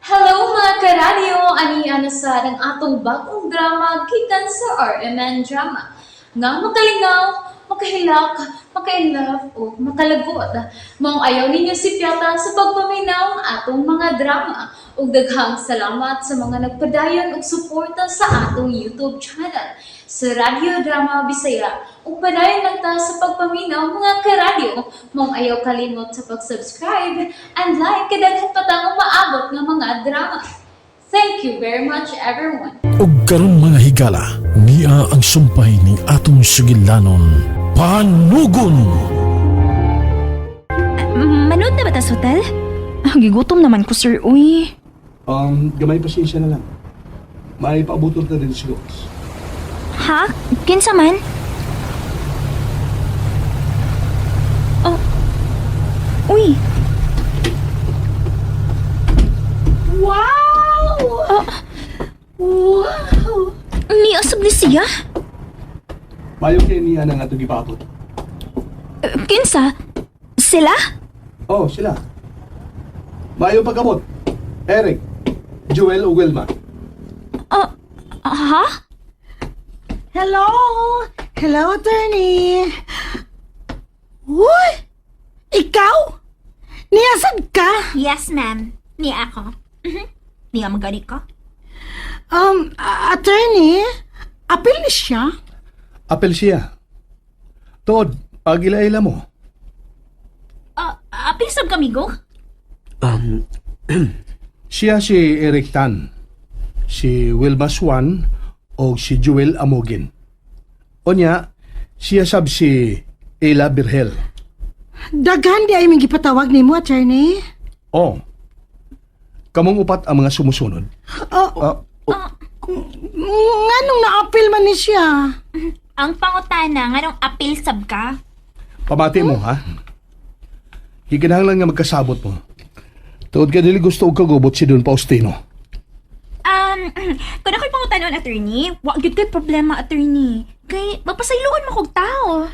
Hello, mga karadyo! Ani na sa ang atong bagong drama gikan sa RMN Drama nga makalingaw, makahilak, maka-inlove o makalagot. Maong ayaw ninyo sipyata sa pagpaminaw ang atong mga drama. Ug daghang salamat sa mga nagpadayon og suporta sa atong YouTube channel sa Radyo Drama Bisaya. Ug padayon lang ta sa pagpaminaw, mga karadyo. Maong ayaw kalimot sa pag-subscribe and like kay daghan pa tang umaabot nga mga drama. Thank you very much, everyone. Ug karon, mga higala, nia ang sumpay ning atong sugilanon, Panugon! Manood na ba ta sa hotel? Ah, gigutom naman ko, sir. Uy. Gamay pasensya na lang. May paabutol na din siguro. Ha? Kinsa man? Oh. Uy. Wow! Oh. Wow! Niasab ni siya? Mayo kay niya nang atong gipaabot. Eh, kinsa? Sila? Oh, sila. Mayo pagabot. Eric, Joel o Wilma. Oh, ha? Hello! Hello, attorney! Uy! Ikaw? Niyasad ka? Yes, ma'am. Ni ako. Niya magani ko. Attorney, apil ni siya? Apel siya. Todd, pag ila-ila mo. Apil sab kamigo? Siya si Eric Tan, si Wilma Swan, o si Joel Amogin. Onya, siya sab si Ella Birhel. Daghan di ay ming gipatawag nimo, attorney. Oh, kamong upat ang mga sumusunod. Oh, Ah, oh, nganong naapil man ni siya? Ang pangutana nganong apil sab ka? Pamati mo, ha? Giginahanglan nga magkasabot mo. Tuod ka dili gusto og kagubot si Don Faustino. Kung ako'y pangutanon, attorney, wa gyud kay problema, attorney. Kay mapasayloon mo kog tao.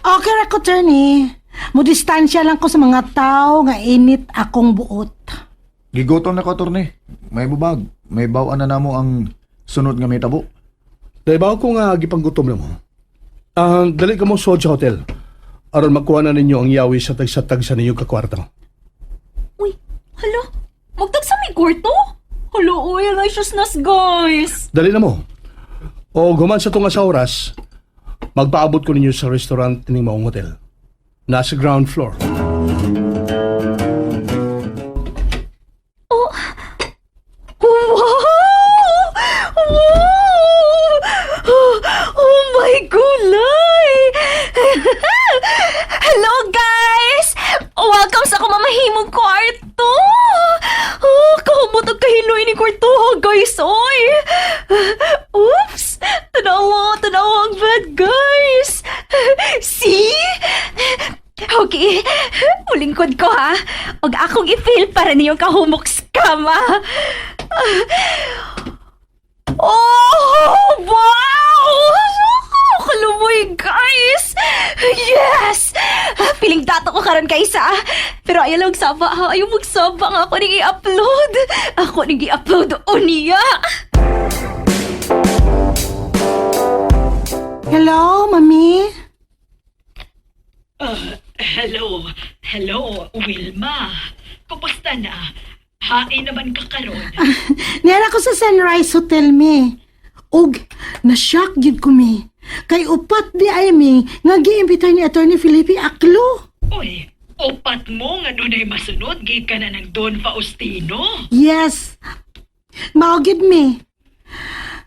Okay ra ko, attorney. Mo distansya lang ko sa mga tao nga init akong buot. Gigutom na ko, attorney. May bubag. May bawaan na namo ang sunod nga may tabo. Dahil ba ko nga gipanggutom na mo? Ah, dali ka mo sa Hotel. Aron makuha na ninyo ang yawi sa tagsa-tagsa ninyo kakwarto. Uy, hala. Magtag sa may kwarto? Hala, uy, righteousness guys. Dali na mo. O guman sa tunga sa oras, magpaabot ko ninyo sa restaurant ning maong hotel. Nasa ground floor. Oh. Wow! Wow! Oh my gulay! Hello, guys! Welcome sa kumamahimong kwarto! Oh, kahumot og kahiloy ni kwarto, guys, oy! Oops! Tanawa, tanawa ang bed, guys! See? Okay, ulingkod ko ha. Og akong i-feel para niyong kahumok sa kama. Oh, wow! Kalumoy, guys! Yes! Feeling dato ko karon kaysa. Pero ayaw lang magsaba ha. Ayaw magsaba nga ako ning i-upload. Ako ning i-upload unya. Hello, mami? Hello, hello, Wilma. Kumusta na? Hain naman ka karon. Niyara ko sa Sunrise Hotel, mi. Ug, na-shock gid ko, mi. Kay upat di ay mi nga giimbitar ni Attorney Felipe Aklo. Uy, upat mo nga dunay masunod gikan na ng Don Faustino. Yes. Mao gid mi.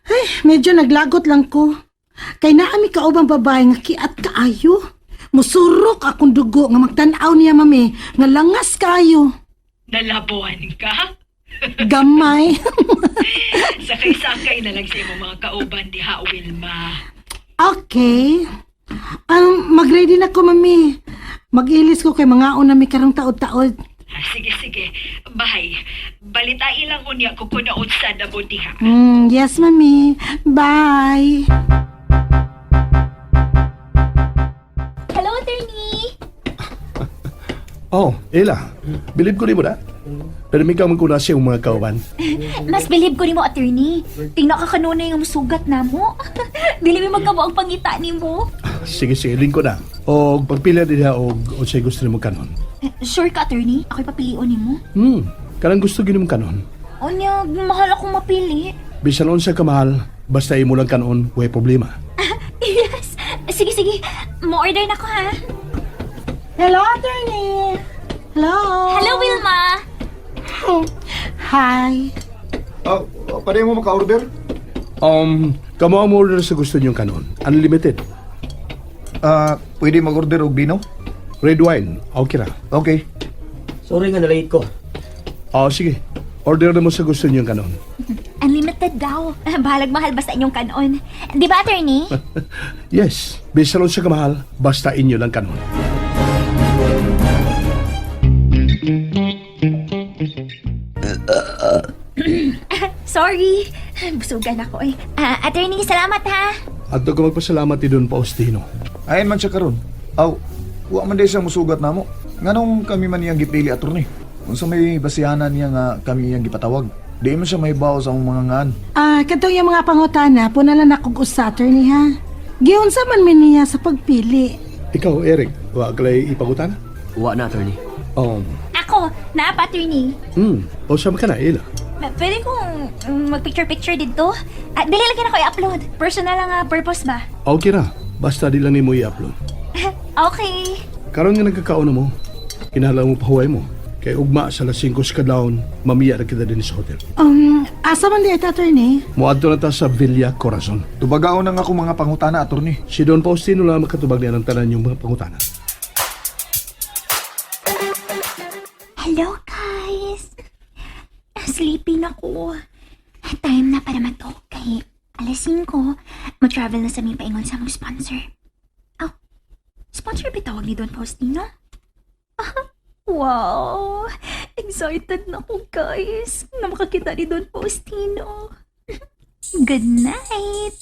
Ay, medyo naglagot lang ko. Kay naa mi kaubang babae nga kiat kaayo. Musurok akong dugo nga magtan-aw niya, mami, nga langas kaayo. Nalabuan ka? Gamay. Sakay-sakay na lang sa imong mga kauban diha, Wilma. Okay. Mag-ready na ko, mami. Mag-ilis ko kay mga una mi karong taod-taod. Ah, sige, sige. Bye. Balitain lang unya ko kung naunsa na mo diha. Yes, mami. Bye. Hello, attorney. Oh, Ella, bilib ko nimo na. Pero may man ko na siyang mga kauban. Mas believe ko nimo, attorney. Tingnan ka kanunay nga musugat namo. Dili mi magkamo ang pangita nimo. Sige, sige, lingko na. O pagpila din og unsay gusto nimo kanon. Sure ka, attorney? Ako'y papilion nimo. Kanang gusto gyud nimo kanon. Unya, mahal akong mapili. Bisan unsa ka mahal, basta imo lang kanon, way problema. Yes. Sige, sige. Mo-order na ko, ha? Hello, attorney! Hello! Hello, Wilma. Hi! Ah, pwede mo maka-order? Kamo ang order sa gusto niyong kanon. Unlimited. Ah, pwede mag-order og bino? Red wine, okay ra. Okay. Sorry nga nalate ko. Oh, sige. Order na mo sa gusto niyong kanon. Unlimited daw. Bahalag mahal basta inyong kanon. Di ba, attorney? Yes, bisan unsa ka mahal, basta inyo lang kanon. Sorry. Busugan ako eh. Ah, attorney, salamat ha. Adto ko magpasalamat ni Don Faustino. Ayon man siya karon. Aw, wa man day siya musugat namo. Nganong kami man iyang gipili, attorney? Unsa may basihanan niya nga kami iyang gipatawag? Di man siya mahibaw sa among mga ngaan. Ah, katong yung mga pangutana, punala na kog usa, attorney ha. Giunsa man mi niya sa pagpili. Ikaw, Eric, wa kalay ipangutana? Wa na, attorney. Ako, naa pa, attorney. O sa ka na, Ella. Pwede kong mag-picture-picture dito? Ah, dali lang ako i-upload. Personal lang purpose ba? Okay ra, basta di lang nimo i-upload. Okay. Karon nga nagkakaon na mo, kinahanglan mo pahuway mo. Kay ugma sa alas 5 sa kadlawon, mamiya ra kita din sa hotel. Asa man di ito, attorney? Moadto na ta sa Villa Corazon. Tubagaon na nga akong mga pangutana, attorney. Si Don Faustino lang makatubag niya ng tanan yung mga pangutana. Hello, guys. Sleepy na ko. Time na para matulog kay alas 5, mag-travel na sa may paingon sa among sponsor. Oh, sponsor ba tawag ni Don Faustino? Wow! Excited na ko, guys, na makakita ni Don Faustino. Good night!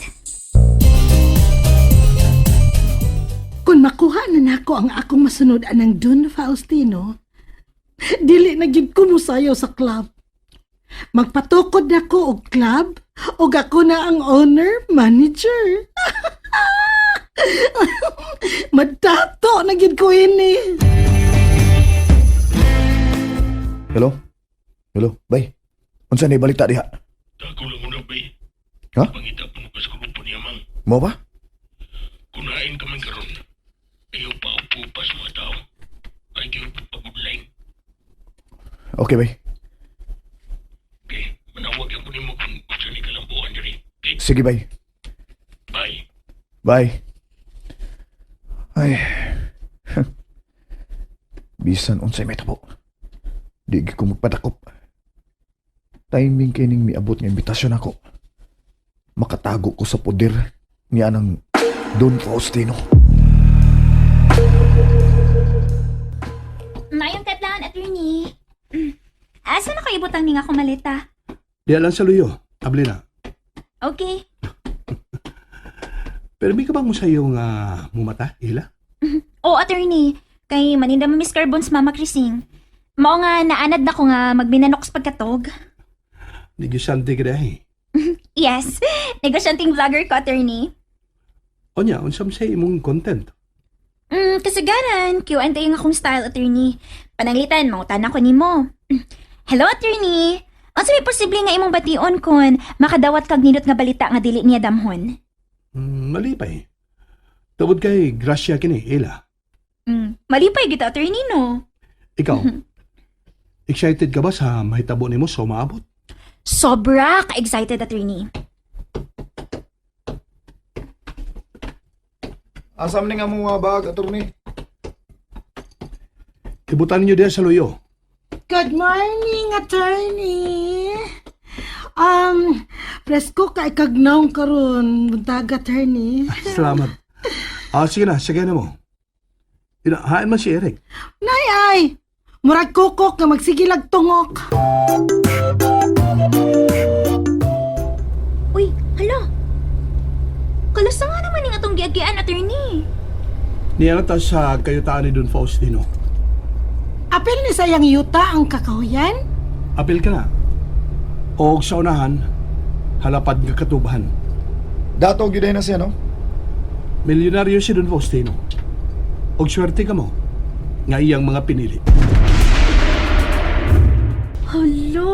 Kung makuha na nako ang akong masunod anang Don Faustino, dili na gid ko mosayaw sa club. Magpatukod na ko og club ug ako na ang owner manager. Madato na gid ko ini. Hello? Hello, bay. Unsa ni balita diha? Dako lang una bay. Ha? Pangita po ka sa grupo niya mang. Mo ba? Kunain ka man karon. Ayaw pa upo pa sa mga tao. Ay gyud pagudlain. Okay, bay. Okay, manawag ako nimo kung unsa ni kalambuan diri. Okay, Sige, bay. bye. Bye. Ay. Bisan unsay may tabo. Di gyud ko magpadakop. Timing kay ning miabot nga imbitasyon ako. Makatago ko sa poder ni anang Don Faustino. Mayong katlaan, attorney. Asa na ko ibutang ning ako maleta? Diya lang sa luyo, abli na. Okay. Pero may ka bang mo sa iyong mumata, Ella? O, attorney, kay maninda mo Miss Carbons Mama Chrising. Mao nga naanad na ko nga magbinanoks pagkatog. Negosyante ka dahil. Yes, negosyanteng vlogger ko, attorney. Onya, unsam sa imong content. Kasagaran, Q&A ang akong style, attorney. Pananglitan, mangutan ako nimo. Hello, attorney. Unsa may posible nga imong bation kon makadawat kag nindot nga balita nga dili niya damhon? Malipay. Tungod kay grasya kini, Ella. Malipay gid attorney no. Ikaw, excited ka ba sa mahitabo nimo sa umaabot? Sobra ka excited, attorney. Asam ni nga mo mga bag, attorney? Ibutan ninyo diya sa luyo. Good morning, attorney. Presko kay kagnaw karon, buntag attorney. Salamat. Sige na, sige na mo. Ina, hain man si Eric. Nay ay, murag kukok nga magsigilag tungok. Uy, hala. Kalasa nga naman ning atong giagian, attorney. Niya na ta sa kayutaan ni Don Faustino. Apil ni sayang yuta ang kakahuyan? Apil ka na. Og sa unahan, halapad nga katubahan. Dato gyud na siya, no? Milyonaryo si Don Faustino. Og swerte ka mo nga iyang mga pinili. Hala!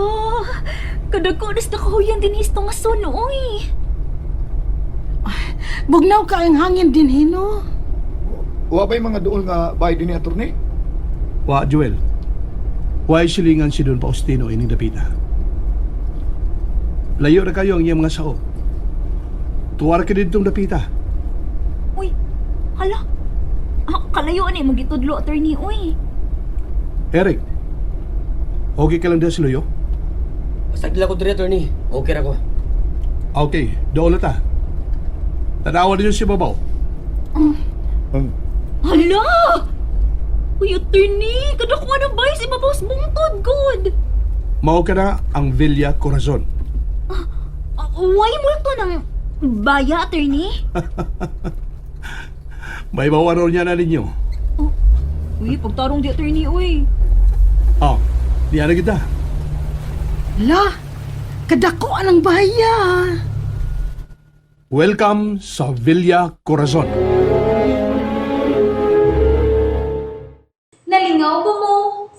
Kadako na sa kahuyan din isto nga suno, oy. Bugnaw ka ang hangin din hino. Wa ba'y mga duol nga bayad din ni attorney? Wa, Joel. Why silingan si Don Faustino ining dapita? Layo ra kayo ang iyang mga sao. Tuwar ka didtong dapita. Uy, hala. Ah, kalayo na imong gitudlo, attorney, uy. Eric, okay ka lang dahil sa luyo? Basta dila ko diri, attorney. Okay ra ko. Okay, doon na ta. Tanawa ninyo si Babaw. Hala! Uy, attorney, kadako na ba si Babaw sa bungtod, good. Mao ka na ang Villa Corazon. Ah, why multo ng baya, attorney? May bawaro niya na ninyo. Uy, pagtarong di, attorney, uy. Oh, diyan na kita. La, kadako ang bahaya. Welcome sa Villa Corazon. Nalingaw ba mo?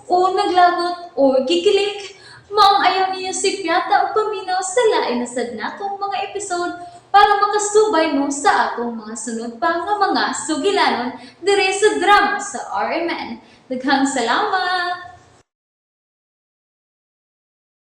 O naglagot o gikilig? Maong ayaw niyo si Piata o paminaw sa lain na sad natong mga episode para makasubay mo sa atong mga sunod pa nga mga sugilanon dire sa drama sa RMN. Daghang salamat!